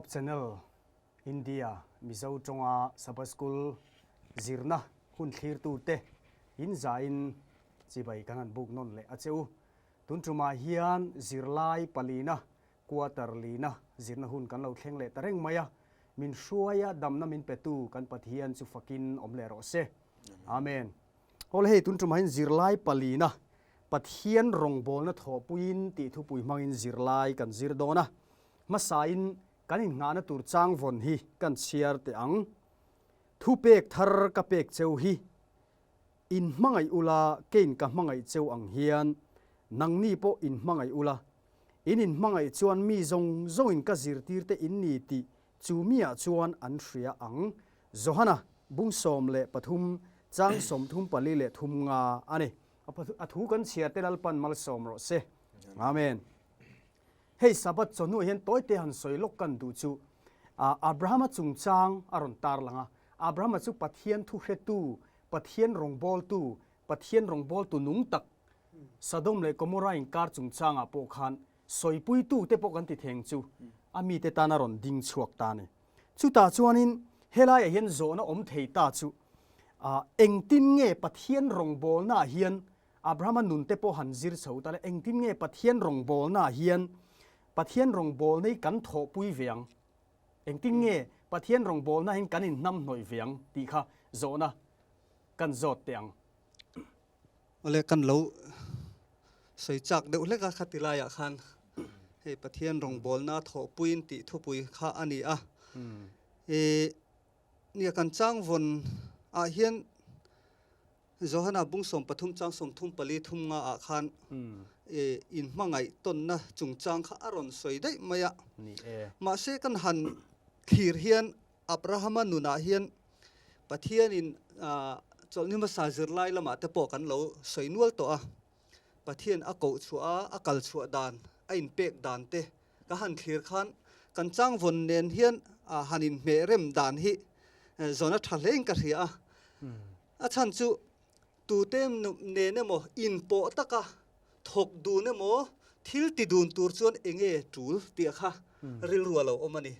Hope Channel India Mizo tawnga Sabbath School zirna hun thlirtute in zain chibai kan han buk nawn leh a che u. Tun tumah hian zirlai palina quarter lina zirna hun kan lo thleng leh ta reng mai a, min hruaia damna min petu kan Pathian chu fakin awm leh rawh se. Amen. Awle hei tun tumah hian zirlai palina Pathian rawngbawlna thawhpuiin tih thupui hmangin zirlai kan zir dawn a, hmasain kan innghahna tur changvawn hi kan chhiar teh ang. Thupek thar ka pek cheu hi in hmangaih ula kein ka hmangaih cheu ang hian nangni pawh in hmangaih ula, in inhmangaih chuan mi zawng zawngin ka zirtirte in ni tih Chu miah chuan an hria ang. Johana bung 13 chang 34 nga a ni. A thu kan chhiar te Lalpan malsawm rawh se. Amen. Hei Sabbath chawhnuah hian tawite han sawi lawk kan duh chu Abrahama chungchang a rawn tar lang a. Abrahama chu Pathian thuhretu, Pathian rawngbawltu, Pathian rawngbawltu nung tak Sodom leh Gomorrah inkar chungchangah pawh khan Sawipuitute pawh kan ti theng chu a mite tan a rawn ding chhuak ta a ni. Chutah chuanin helaiah hian zawhna awm thei ta chu engtin nge Pathian rawngbawlnaah hian Abrahama nunte pawh han zir chho ta le, engtin nge Pathian rawngbawlnaah hian Pathian rawngbawlna hi kan thawhpui ve ang, engtin nge Pathian rawngbawlnaah hian kan inhnamhnawih ve ang tih kha zawhna kan zawt teh ang. Awle kan lo sawi chak deuh hlek a khati laiah khan hei Pathian rawngbawlna thawhpuiin tih thupui kha a ni a. E nia kan changvawn ah hian Johana bung 13 chang 34 thum nga ah khan e inhmangaih tawnna chungchang kha a rawn sawi daih mai a. Mahse kan han thlir hian Abrahama nunah hian Pathianin chawlhni hmasa zirlai lamah te pawh kan lo sawi nual tawh a, Pathian a koh chhuah a, a kal chhuah dan, a inpek dan te ka han thlir khan kan changvawn nen hian han inhmeh rem dan hi zawn a tha hlein ka hria a. A chhan chu tute nen emaw inpawh taka thawk dun emaw thil ti dun tur chuan enge tul tih kha rilru a lo awm a ni.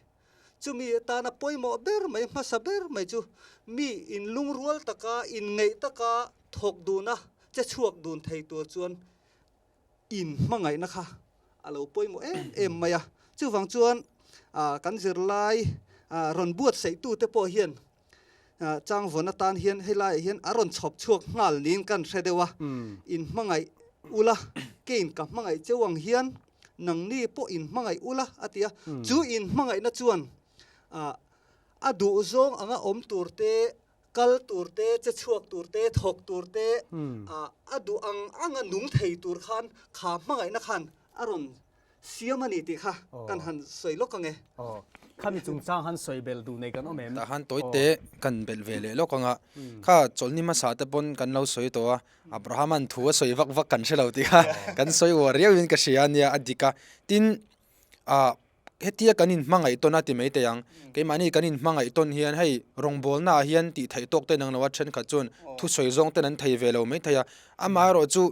Chumi atana pawimawh ber mai, hmasa ber mai chu mi inlungrual taka, inngeih taka thawk duna che chhuak dun thei tur chuan inhmangaihna kha a lo pawimawh em em mai a. Chuvang chuan kan zirlai rawn buatsaihtute pawh hian changvawn atan hian helaiah hian a rawn chhawp chhuak nghal niin kan hre deuh a, inhmangaih ula, kein ka hmangaih cheu ang hian nangni pawh inhmangaih ula a ti a, chu inhmangaihna chuan a duhzawng anga awm tur te, kal tur te, che chhuak tur te, thawk tur te, a duh ang anga nung thei tur khan kha hmangaihna khan a rawn Siam a ni tih kha kan han sawi lawk ang e. Aw, khami chungchang han sawi belh duh nei kan awm em? Tah han tawi te kan belh ve leh lawk ang a, kha chawlhni hmasa te pawn kan lo sawi tawh a, Abraham-a'n thu a sawi vak vak kan hre lo tih kha kan sawi uar riau in ka hria a nia, a dik a. Tin, ah hetia kan inhmangaih tawn a ti mai thei ang, keimahni kan inhmangaih tawn hian hei rawngbawlna ah hian tih theih tawk te inang lo a, thenkhat chuan thusawi zawng ten an thei ve lo mai thei a, amaherawhchu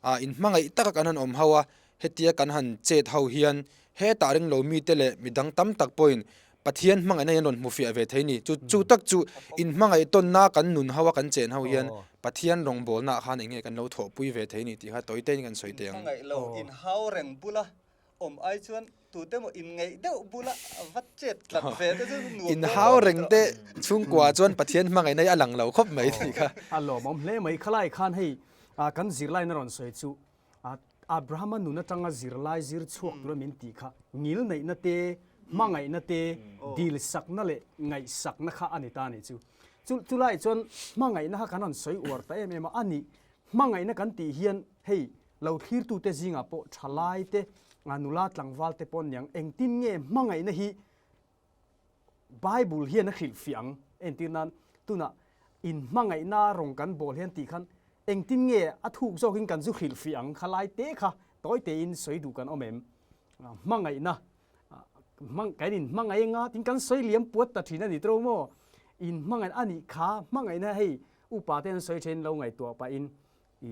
ah inhmangaih taka kan han awm ho a, Hetia kan han chet ho hian hetah ring lo mite leh midang tam tak pawhin Pathian hmangaihna hi an rawn hmu fiah ve thei ni. Chu chu tak chu inhmangaih tawnna kan nun ho a kan chen ho hian Pathian rawngbawlnaah khan eng nge kan lo thawhpui ve thei ni tih kha tawi tein kan sawi teh ang. Inhmangaih lo inhau reng bula awm ai chuan tute maw inngeih deuh bula va chet tlat ve te chu nuam dawn Inhau reng te chhungkua chuan Pathian hmangaihna hi a lang lo khawp mai tih kha. A lawmawm hle mai. Khalai khan hei kan zirlaina rawn sawi chu Abrahama nun atanga zirlai zir chhuak tura min tih kha ngilneihna te, hmangaihna te, dilsakna leh ngaihsakna kha a ni ta a nih chu. Chu chulaiah chuan hmangaihna kha kan han sawi uar ta em em a, a nih hmangaihna kan tih hian hei lo thlirtute zingah pawh thalai te, nula tlangval te pawh niang engtin nge hmangaihna hi Bible hian a hrilhfiah ang. Entir nan, tunah inhmangaihna rawng kan bawl hian tih khan engtin nge a thuk zawkin kan zu hrilhfiah ang kha lai te kha tawi tein sawi duh kan awm em? Hmangaihna, kan inhmangaih anga tin kan sawi liam puat ta thin a ni tawh maw? Inhmangaihna a nih kha, hmangaihna hei upa te an sawi thin lo ngaihtuah pahin i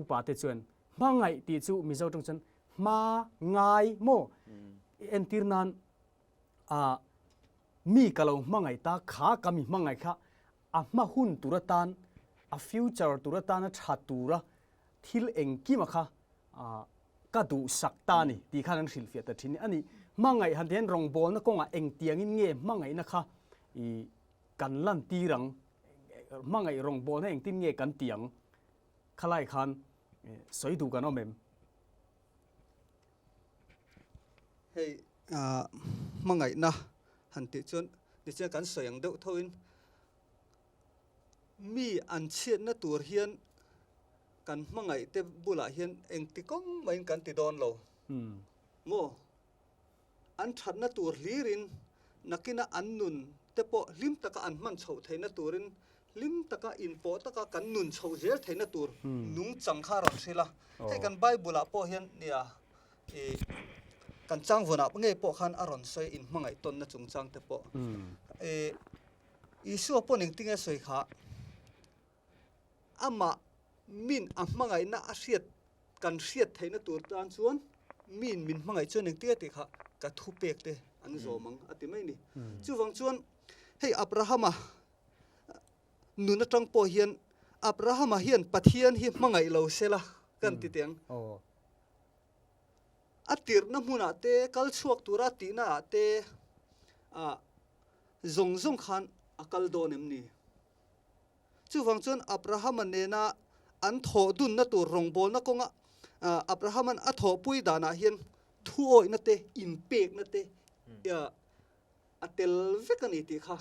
upa te chuan hmangaih tih chu Mizo tawng chuan hma ngai maw? Entir nan. Ah, mi ka lo hmangaih ta, kha ka mi hmangaih kha a hma hun tur atan, a future tur atana tha tura thil engkima kha ah ka duhsak ta a ni tih khan an hrilhfiah ta thin a ni. Hmangaih han ti hian rawngbawlna kawngah engtiangin nge hmangaihna kha i kan lantir ang, hmangaih rawngbawlna engtin nge kan ti ang khalai khan sawi duh kan awm em? Hei hmangaihna han tih chuan tichuan kan sawi ang deuh thoin mi an chhiatna tur hian kan hmangaih te bulah hian engti kawng mahin kan ti dawn lo maw? An thatna tur hlirin nakina an nun te pawh hlim taka an hman chhoh theihna turin hlim taka inpawh taka kan nun chhoh zel theihna tur nungchang kha a rawn hrilh a. Hei kan Bible ah pawh hian nia ih kan changvawnah ngei pawh khan a rawn sawi inhmangaih tawnna chungchang te pawh. Ih Isua pawh engtinge sawi kha amah min a hmangaihna a hriat Kan hriat theihna tur tan chuan miin min hmangaih chuan engtia tih kha ka thupek te an zawm ang a ti mai a ni. Chuvang chuan hei Abrahama nun atang pawh hian Abrahama hian Pathian hi hmangaih lo sela kan ti teh ang. A tirhna hmunah te, kal chhuak tura tihna ah te zawng zawng khan a kal dawn em ni? Chuvang chuan Abrahama nena an thawh dunna tur rawngbawlna kawnga Abrahama'n a thawhpui danah hian thuawihna te, inpekna te a tel vek a ni tih kha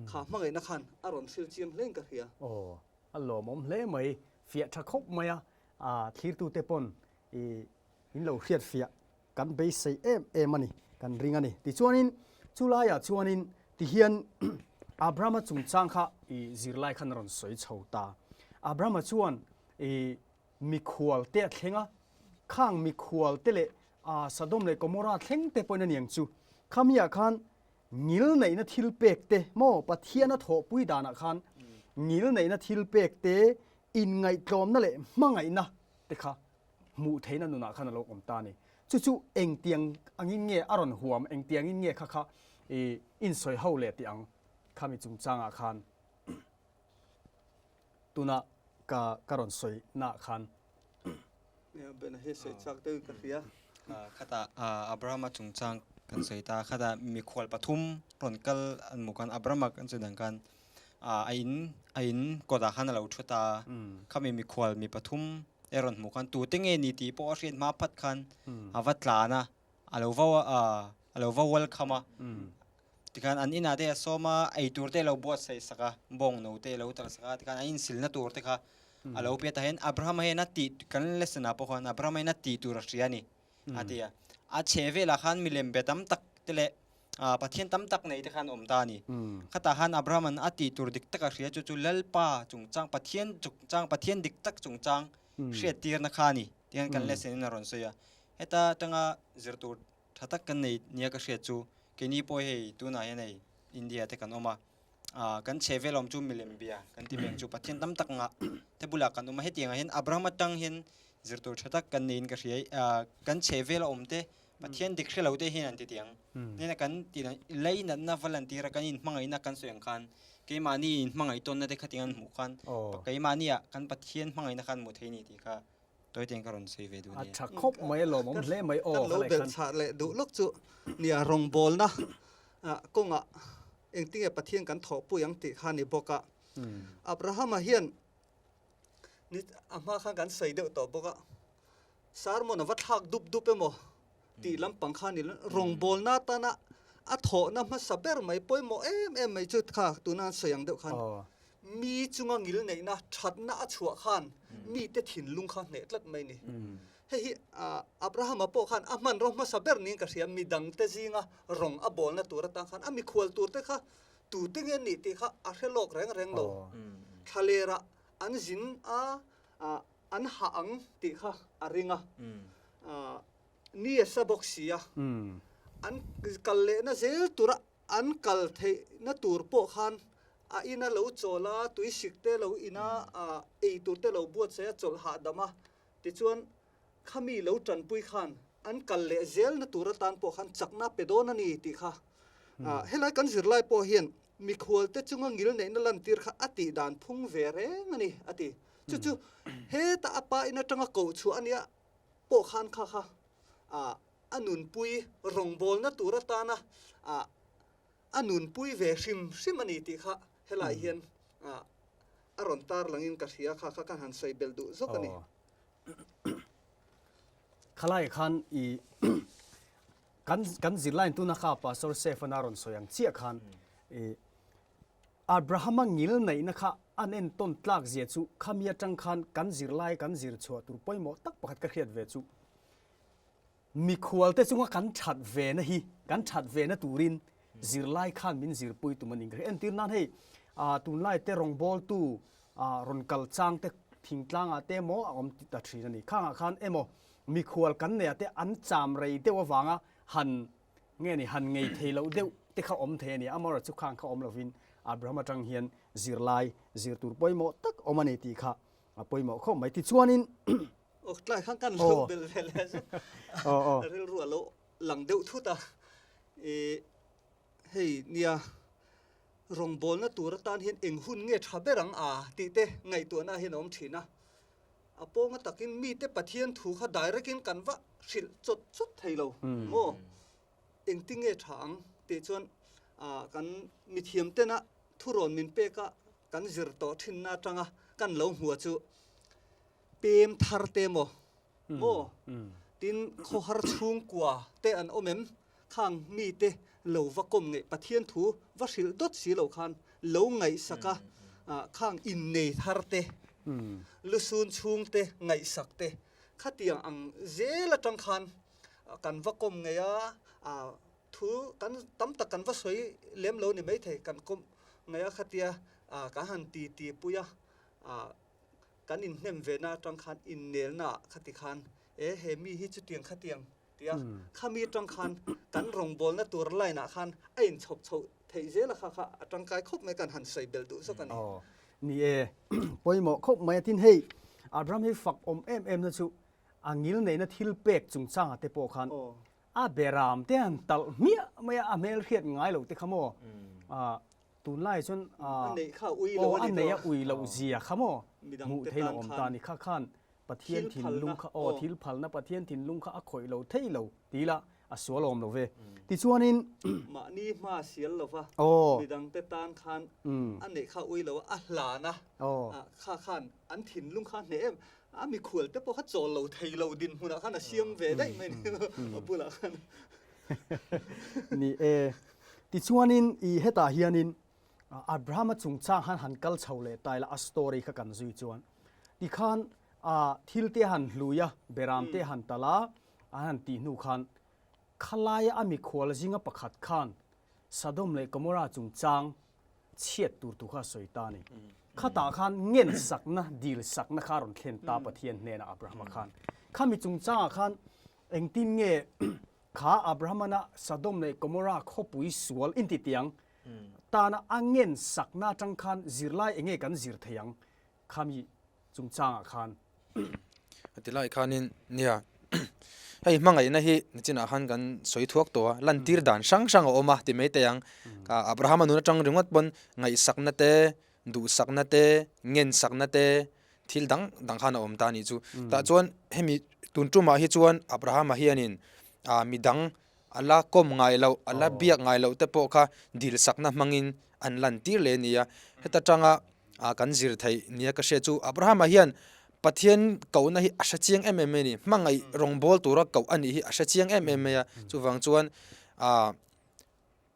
kha hmangaihna khan a rawn hril chiang hlein ka hria. Aw, a lawmawm hle mai, fiah tha khawp mai a, thlirtute pawn i in lo hriat fiah kan beisei em em a ni, kan ring a ni. Tichuanin chulaiah chuanin tihian Abrahama chungchang kha i zirlai khan a rawn sawi chho ta. Abrahama chuan i mikhual te a thleng a, khang mikhual te leh Sodom leh Gomorrah thleng te pawhin a niang chu. Khamiah khan ngil neihna thil pek te maw Pathian a thawhpui danah khan ngil neihna thil pek te, inngaihtlawmna leh hmangaihna te kha hmuh theihna nunah khan a lo awm ta a ni. Chu chu engtiang angin nge a rawn huam, engtiangin nge kha kha i insawi ho leh tih ang khami chungchangah khan tuna ka ka rawn sawi naah khan. Nia, Bena hi sawi chak deuhin ka hria. Khatah Abrahama chungchang kan sawi ta, khatah mikhual pathum rawn kal an hmuh khan Abrahama kan sawi dan khan a in a in kawtah khan a lo thu ta, khami mikhual mi pathum e rawn hmuh khan tute nge ni tih pawh a hriat hma phat khan a va tlan a, a lo va a lo va welcome a, tikhan an inah te a sawm a, eitur te a lo buatsaih sak a, bawng no te a lo talh sak a, tikhan an insilna tur te kha a lo pe ta hian Abraham-a hian a tih kan lesson ah pawh khan Abraham-a hian a tih tur a hria a ni a ti a, a chhe velah khan milem be tam tak te leh Ah, Pathian tam tak nei te khan awm ta a ni. Khatah khan Abraham-a'n a tih tur dik taka hria chu chu Lalpa chungchang, Pathian chungchang, Pathian dik tak chungchang hriattirna kha a ni tih khan kan lesson in a rawn sawi a. Heta atanga zir tur tha tak kan nei nia ka hriat chu keini pawh hei tunah hian hei India te kan awm a, ah, kan chhe vel awm chu milem bia kan ti mai ang chu Pathian tam tak ngah te bulah kan awm a. Hetiangah hian Abraham atang hian zir tur tha tak kan neiin ka hria i, ah, kan chhe vel awm te Pathian dik hre lo te hian an ti tiang. Nena kan ti lei natna va lan tir a kan inhmangaihna kan sawi ang khan keimahni inhmangaih tawnna te khatin an hmuh khan keimahni ah kan Pathian hmangaihna khan hmuh thei ni tih kha tawi ten ka rawn sawi ve duh nia. A tha khawp mai a lawmawm hle mai aw Kan lo belh chhah leh duh lawk chu nia rawngbawlna kawngah engtinge Pathian kan thawhpui ang tih kha ni bawk a. Abrahama hian ni a hma khan kan sawi deuh tawh bawk a. Sermon a va thlak dup dup emaw tih lampang kha ni rawngbawlna atana a thawhna hmasa ber mai pawimawh em em mai chu kha tuna an sawi ang deuh khan mi chunga ngil neihna thatna a chhuah khan mite thinlung kha hneh tlat mai ni. Hei hi Abrahama pawh khan a hmanraw hmasa ber niin ka hria midangte zinga rawng a bawlna tur atan khan a mikhual turte kha tute nge an nih tih kha a hre lawk reng reng lo. Thlalerah an zin a. An hah ang tih kha a ring a, ni a sa bawk si a, an kal lehna zel tura an kal theihna tur pawh khan a ina lo chawl a, tuisik te lo in a, ei tur te lo buatsaih a, chawlh hahdam a, tichuan khami lo tanpui khan an kal leh zelna tur atan pawh khan chakna pe dawn a ni tih kha. Helai kan zirlai pawh hian mikhualte chunga ngilneihna lantir kha a tih dan phung ve reng a ni, a ti. Chu chu heta a pa in atanga koh chhuah a nia pawh khan kha kha a nunpui rawngbawlna tur atana a nunpui ve hrim hrim a ni tih kha helai hian a rawn tar langin ka hria kha kha kan han sawi belh duh zawk a ni. Khalai khan i kan kan zirlaiin tuna kha Pastor Stephen a rawn sawi ang chiah khan i Abrahama ngil neihna kha an entawn tlak zia chu khami atang khan kan zirlai kan zir chhuah tur pawimawh tak pakhat ka hriat ve chu Mikhual te chunga kan that ve na hi kan that ve na turin zirlai khan min zirpui tum a ni. Ka hria entir nan hei tunlai te rawngbawltu rawn kal chang te thingtlangah te emaw a awm ta thin a ni. Khangah khan emaw mikhual kan neih ah te an cham rei deuh avanga han nge ni han ngei thei loh deuh te kha awm thei a ni. Amaherawhchu chu khang kha awm lovin Abraham atang hian zirlai zir tur pawimawh tak awm a ni tih kha a pawimawh khawp mai. Tichuanin Aw tlai khan kan lo bel ve leh chu rilru a lo lang deuh thut a. I hei nia rawngbawlna tur atan hian eng hun nge tha ber ang a tih te ngaihtuahna hian a awm thin a. A pawnga takin mite Pathian thu kha direct in kan va hrilh chawt chawt thei lo maw? Engtin nge tha ang tih chuan kan mithiam tena thurawn min pek a kan zir tawh thinna atanga kan lo hmuh chu Pem thar te maw? Maw? Tin, khawhar chhungkua te an awm em? Khang mite lo va kawm ngeih Pathian thu va hrilh dawt si lo khan lo ngaihsak a, khang innei thar te, lusun chhung te ngaihsak te khatiang ang zel atang khan kan va kawm ngei a, thu kan tam tak kan va sawi lem lo ni maithei kan kawm ngei a khatia kan han ti ti pui a. Kan inhnem ve na atang khan innelna ah khati khan e he mi hi chutiang khatiang tia khami atang khan kan rawngbawlna tur line ah khan a inchhawp chhoh theih zel a kha kha a tangkai khawp mai kan han sawi belh duh zawk a ni. Aw ni e pawimawh khawp mai a tin hei Abraham hi fak awm em em na chu a ngil neihna thil pek chungchangah te pawh khan a beram te han talh hmiah mai a a hmel hriat ngai lo te kha maw Tunlai chuan a neih kha ui lo a ni a neih a ui loh zia kha maw hmuh theih lo awm ta ni kha khan Pathian thinlung kha aw thil phalna Pathian thinlung kha a khawih lo thei lo ti ila a sual awm lo ve. Tichuanin mahni hma sial lo va midangte tan khan a neih kha ui lo a hlan a kha khan an thinlung kha a hneh em a mikhual te pawh kha chawl lo thei lo dinhmunah khan a siam ve daih mai ni a bulah khan. Ni e. Tichuanin i hetah hianin Abrahama chungchang han han kal chho leh ta ila a story kha kan zui chuan tikhan thil te han hlui a, beram te han talh a, an han tih hnu khan khalaia a mikhual zinga pakhat khan Sodom leh Gomorrah chungchang chhiat tur thu kha a sawi ta a ni. Khatah khan ngensakna, dilsakna kha a rawn thlen ta Pathian hnenah Abrahama khan. Khami chungchangah khan Engtin nge kha Abrahamana Sodom leh Gomorrah khawpui sual inti tiang tana a ngen sakna atang khan zirlai enge kan zir thei ang khami chungchangah khan? A ti lai khanin nia hei hmangaihna hi nichinah khan kan sawi thuak tawh a, lantir dan hrang hrang a awm a ti mai teh ang. Abrahama nun atang ringawt pawn ngaihsakna te, duhsakna te, ngensakna te, thil dang dang khan a awm ta a nih chu. Tah chuan hemi tun tumah hi chuan Abrahama hianin ah midang a la kawm ngai loh a la biak ngai loh te pawh kha dil sakna hmangin an lan tir leh a ni a. Heta tanga ah kan zir theih nia ka hriat chu Abrahama hian Pathian kohna hi a hre chiang em em mai a ni. Hmangaih rawngbawl tura koh a nih hi a hre chiang em em mai a. Chuvang chuan ah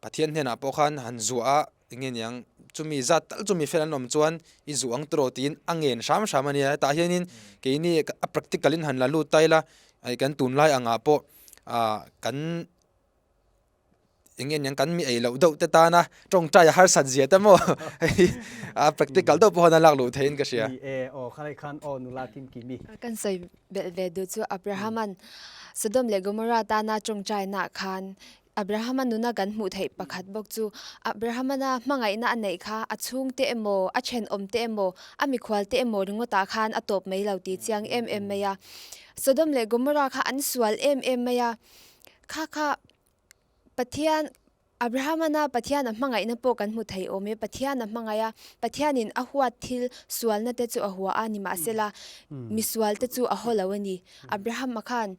Pathian hnenah pawh khan han zuah a, eng nge niang, chumi zat tal chumi fel an awm chuan i zuh ang tawh tiin a ngen hram hram a nia. Hetah hianin keini a practical in han la lut ta ila, hei kan tunlai angah pawh ah kan eng nge niang kan mi ei loh deuh te tana tawngtai a harsat zia te maw hei a practical deuh pawh hian a lak luh theihin ka hria. Ni e, aw khalai khan aw nula kim kimi. Kan sawi belh ve duh chu Abraham-a'n Sodom leh Gomorrah tana tawngtainaah khan Abrahama nuna kan hmuh theih pakhat bawk chu Abrahamana hmangaihna a neih kha a chhungte emaw, a thenawmte emaw, a mikhualte emaw ringawtah khan a tawp mai lo tih chiang em em mai a. Sodom leh Gomorrah kha an sual em em mai a, kha kha Pathian. Abrahamana Pathian a hmangaihna pawh kan hmu thei awm e. Pathian a hmangaih a, Pathianin a huat thil sualna te chu a hua a, nimahsela misual te chu a haw lo a ni. Abrahama khan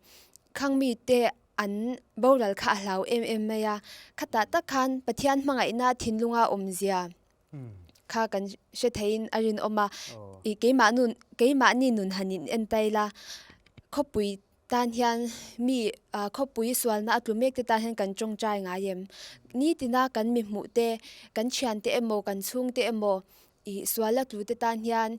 khang mite an boral kha a hlau em em mai a, khatah tak khan Pathian hmangaihna thinlunga awmzia kha kan hre theiin a rinawm a, ih keimah nun keimahni nun han in en ta ila khawpui tan hian mi ah khawpui sualna a tlu mek te tan hian kan tawngtai ngai em nitina kan mi hmuh te kan thiante emaw kan chhungte emaw ih sual a tlu te tan hian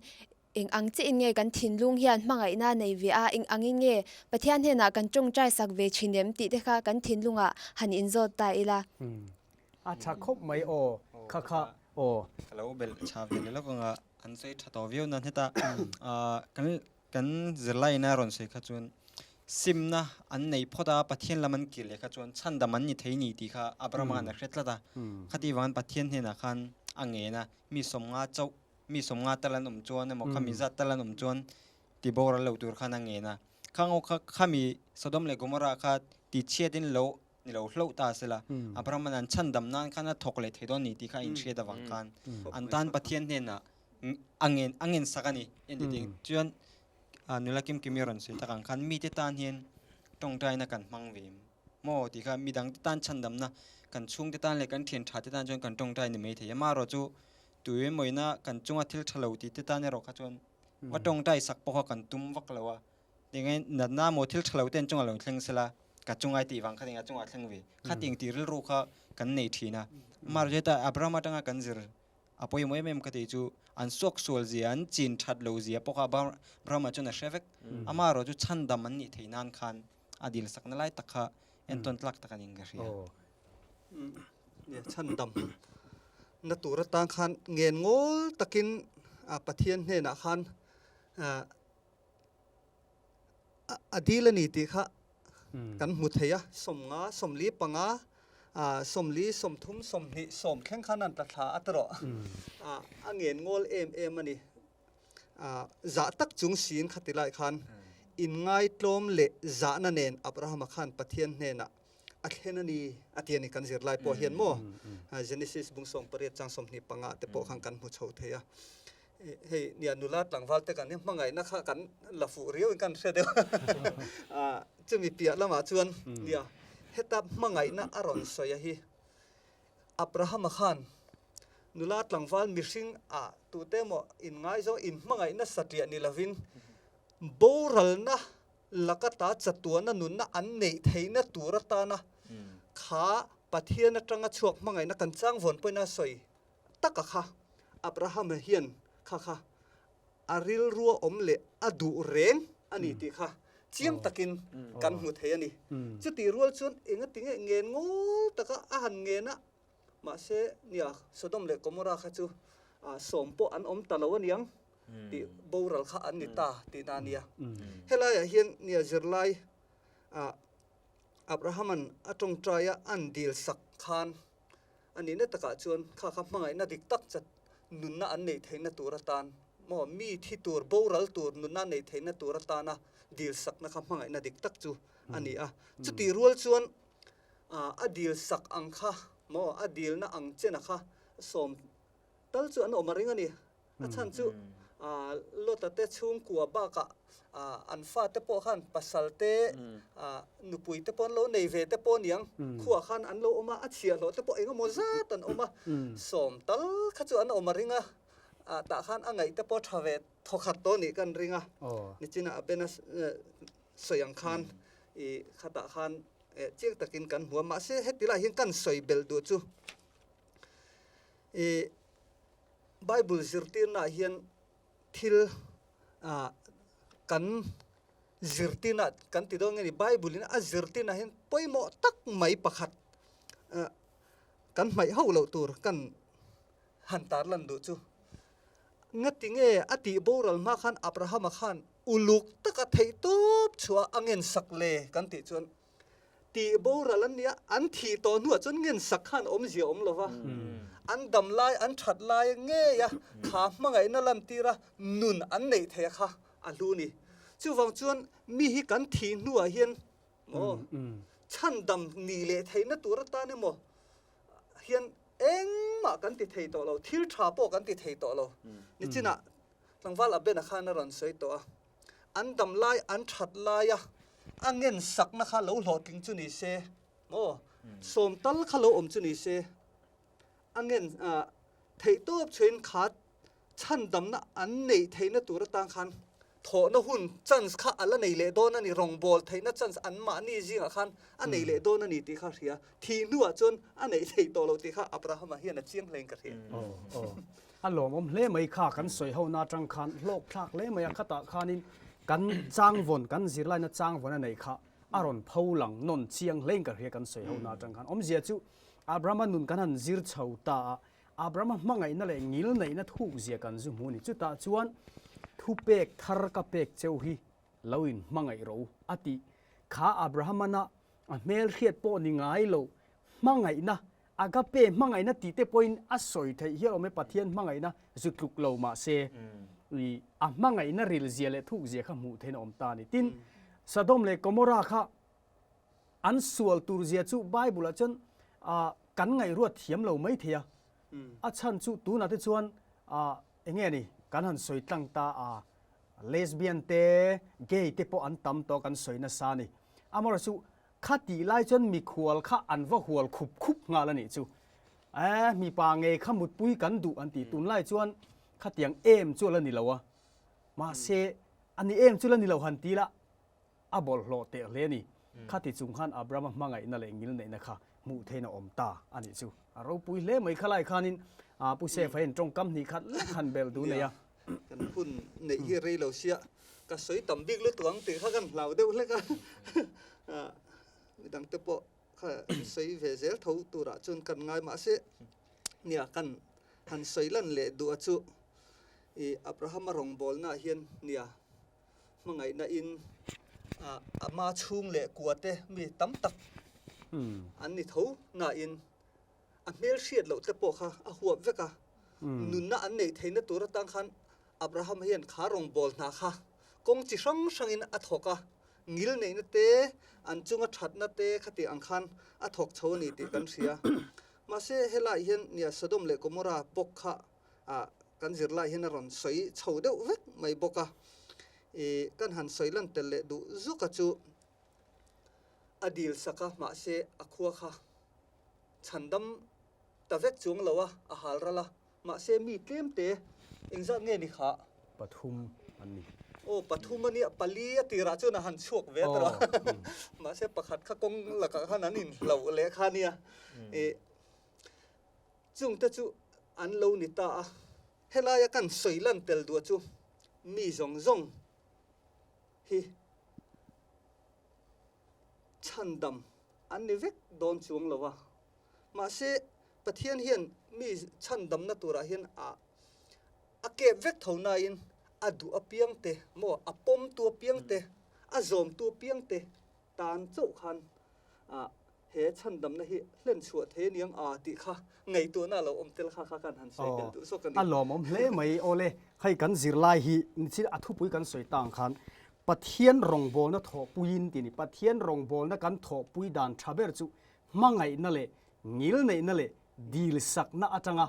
Eng ang chiah in nge kan thinlung hian hmangaihna nei ve a, eng angin nge Pathian hnenah kan tawngtai sak ve thin em tih te kha kan thinlungah han inzawt ta ila. A tha khawp mai aw kha kha aw. Ka lo belh tha ve leh lawk anga an sawi tha tawh viau nan heta kan kan zirlaiin a rawn sawi kha chuan simna an nei phawt a Pathian lam an kir leh kha chuan chhandam an ni thei ni tih kha Abraham khan a hre tlat a khati vangin Pathian hnenah khan a ngen a mi sawmnga chauh mi sawmnga tal an awm chuan emaw khami zat tal an awm chuan ti boral lo tur khan a ngen a. Khang aw kha khami Sodom leh Gomorrah kha ti chhiatin lo ni lo hlauh ta se la, Abraham-a'n an chhandam nan khan a thawk leh thei dawn ni tih kha a inhriat avang khan an tan Pathian hnenah a ngen a ngen sak a ni. Engti chuan nula Kimkimi rawn sawi tak ang khan mite tan hian tawngtaina kan hmang ve maw tih kha midangte tan chhandamna kan chhungte tan leh kan thian tha te tan chuan kan tawngtai ni maithei a. Amaherawhchu chu Tuemawina kan chunga thil tha lo tih te tan erawh kha chuan va tawngtai sak pawh kha kan tum vak lo a. Tinge natna maw thil tha lo te an chunga lo thleng sela ka chungai tih vang kha tinge a chungah thleng ve. Khating tih rilru kha kan nei thin a. Amaherawhchu Abraham atanga kan zir a pawimawh em em ka tih chu an suak sual zia, an chin that lo zia pawh kha Abraham-a chuan a hre vek. Amaherawhchu chhandam an nih theih nan khan a dil sakna lai tak kha entawn tlak tak a niin ka hria. Nia chhandam na tur atang khan ngen ngawl takin Pathian hnenah khan a dil a ni tih kha kan hmu thei a, 50, 45, 40, 30, 20, 10 thleng khan an tla thla a tawh a ngen ngawl em em a ni. Zah tak chung siin khati lai khan inngaitlawm leh zahna nen Abrahama khan Pathian hnenah a thlen a ni a ti a ni kan zirlai pawh hian maw Genesis bung 18 chang 25 te pawh khan kan hmu chho thei a hei nia nula tlangval te kan hmangaihna kha kan la fuh riau in kan hre deuh a chumi piah lamah chuan nia heta hmangaihna a rawn sawi a hi Abrahama khan nula tlangval mihring a tute emaw inngaizawng inhmangaihna satliah ni lovin boralna laka ta chatuana nunna an neih theihna tur atana kha Pathian atanga chhuak hmangaihna kan chang vawn pawhin a sawi taka kha Abrahama hian kha kha a rilrua awm leh a duh reng a ni tih kha chiang takin kan hmu thei a ni. Chutih rual chuan engatinge ngen ngawl taka a han ngen a, Mahse, nia, Sodom leh Gomorrah kha chu sawm pawh an awm ta lo aniang tih boral kha an ni ta tihna a nia. Helaiah hian nia zirlai Abrahama'n a tawngtaia an dil sak khan a nihna takah chuan kha kha hmangaihna dik tak chat nunna an neih theihna tur atan maw mi thi tur boral tur nunna an neih theihna tur atana dil sakna kha hmangaihna dik tak chu a ni a. Chutih rual chuan A dil sak ang kha maw, a dilna ang chena kha sawm tal chu an awm a ring a ni. A chhan chu Lota te chhungkua bakah an fate pawh khan pasal te, nupui te pawh an lo nei ve te pawh aniang, khuaah khan an lo awm a, a chhiahhlawh te pawh eng emaw zat an awm a, sawm tal kha chu an awm a ring a, tah khan a ngaih te pawh tha ve thawkhat tawh nih kan ring a, nichina a bena sawi ang khan i khatah khan Chiang takin kan hmu a, mahse heti lai hian kan sawi belh duh chu i Bible zirtirnaah hian thil kan zirtirna kan ti dawn nge ni Bible in a zirtirna hian pawimawh tak mai pakhat kan hmaih hauh loh tur kan han tarlan duh chu ngati nge a tih boral hma khan Abrahama khan Uluk taka theih tawp chhuah a ngensak le kan tih chuan tih boral an nia, an thih tawh hnuah chuan ngensak khan awmzia awm lo va, an dam lai, an that lai ngei a, kha hmangaihna lantira nun an neih theih a kha a hlu ni. Chuvang chuan mi hi kan thih hnuah hian maw chhandam nih leh theihna tur atan emaw. hian engmah kan ti thei tawh lo, thil tha pawh kan ti thei tawh lo. Nichinah tlangval Abena khan a rawn sawi tawh a, an dam lai, an that laia a ngen sakna kha lo hlawhtling chu ni se maw, sawm tal kha lo awm chu ni se, a ngen theih tawp chhuain kha chhandamna an neih theihna tur atan khan thawhna hun chance kha a la nei leh dawn a ni, rawngbâwl theihna chance anmahni zingah khan a nei leh dawn a ni tih kha a hria. Thih hnuah chuan a neih theih tawh loh tih kha Abrahama hian a chiang hlein ka hria. Aw, aw. A lawmawm hle mai kha kan sawi hona atang khan hlawk thlak hle mai a, khatah khanin kan changvawn, kan zirlaina changvawn a neih kha a rawn pho lang nawn chiang hlein ka hria kan sawi hona atang khan. Awmzia chu Abrahama nun kan han zir chho ta a, Abrahama hmangaihna leh ngilneihna thukzia kan zu hmu a ni. Chutah chuan thupek thar ka pek cheu hi lo in hmangaih rawh u a tih kha Abrahamana a hmel hriat pawh ni ngai lo hmangaihna, agape hmangaihna tih te pawhin a sawi theih hial awm e, Pathian hmangaihna zu tluk lo mahse i a hmangaihna rilzia leh thukzia kha hmuh theihna awm ta a ni. Tin, Sodom leh Gomorrah kha An sual tur zia chu Bible ah chuan kan ngaihruat thiam lo mai thei a. A chhan chu tunah te chuan eng nge ni kan han sawi tlang ta a, lesbian te, gay te pawh an tam tawh kan sawi nasa a ni. Amaherawhchu chu kha tih lai chuan mikhual kha an va hual khup khup nghal a nih chu. Eh mipa ngei kha mutpui kan duh an ti. Tunlai chuan khatiang em chu a la ni lo a. Mahse a ni em chu la ni lo han ti la. A bawlhhlawh teh hle a ni. Khati chung khan Abrahama hmangaihna leh ngilneihna kha hmuh theiin a awm ta a nih chu. A ropui hle mai khalai khanin Pu Sefa hian tawngkam hnih khat lek han bel duh nei a. Kan hun neih hi rei lo sia, ka sawi tam bik lutuk ang tih kha kan hlau deuh hlek a. Midangte pawh kha sawi ve zel tho turah chuan kan ngai mahse nia kan han sawi lan leh duh a chu i Abrahama rawngbawlnaah hian nia Hmangaihna in a ma chhung leh kua te mi tam tak an ni tho nain a hmel hriat loh te pawh kha a huap vek a, nunna an neih theihna tur atang khan Abraham hian kha rawngbâwl hna kha kawng chi hrang hrangin a thawk a, ngil neihna te, an chunga thatna te khati ang khan a thawk chho a ni tih kan hria. Mahse helaiah hian nia Sodom leh Gomorrah bawk kha ah kan zirlai hian a rawn sawi chho deuh vek mai bawk a, ih kan han sawi lan tel leh duh zuk a chu a dil sak a mahse a khua kha chhandam ta vek chuang lo a, a hal ral a, mahse mi tlem te engzat nge ni khah? Pathum an ni. Aw pathum a nia, pali a tirah chuan a han chhuak ve ta lo mahse pakhat kha kawng lakah khan an inhloh leh kha nia ih. Chungte chu an lo ni ta a, helaia kan sawi lan tel duah chu mi zawng zawng hi chhandam an ni vek dawn chuang lo a, mahse Pathian hian mi chhandamna turah hian a a kep vek tho nain a duh apiangte maw a pawmtu apiangte a zawmtu apiangte tan chauh khan a he chhandamna hi hlen chhuah thei a niang a tih kha ngaihtuahna a lo awm tel kha kha kan han sawi tel duh zawk a ni. A lawmawm hle mai awle, hei kan zirlai hi nichhin a thupui kan sawi ta ang khan Pathian rawngbawlna thawhpuiin tih a ni. Pathian rawngbawlna kan thawhpui dan tha ber chu hmangaihna leh ngilneihna leh dilsakna atanga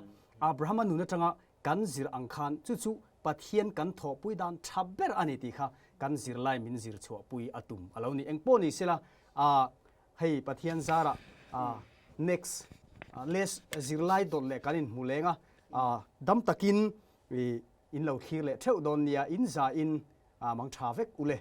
Abrahama nun atanga kan zir ang khan chu chu Pathian kan thawhpui dan tha ber a ni tih kha kan zirlai min zir chhuahpui a tum a lo ni. Engpawh ni sela hei Pathian zarah next les zirlai dawt leh kan inhmu leng a, dam takin in lo thlir leh theuh dawn nia, in za in mang tha vek u le.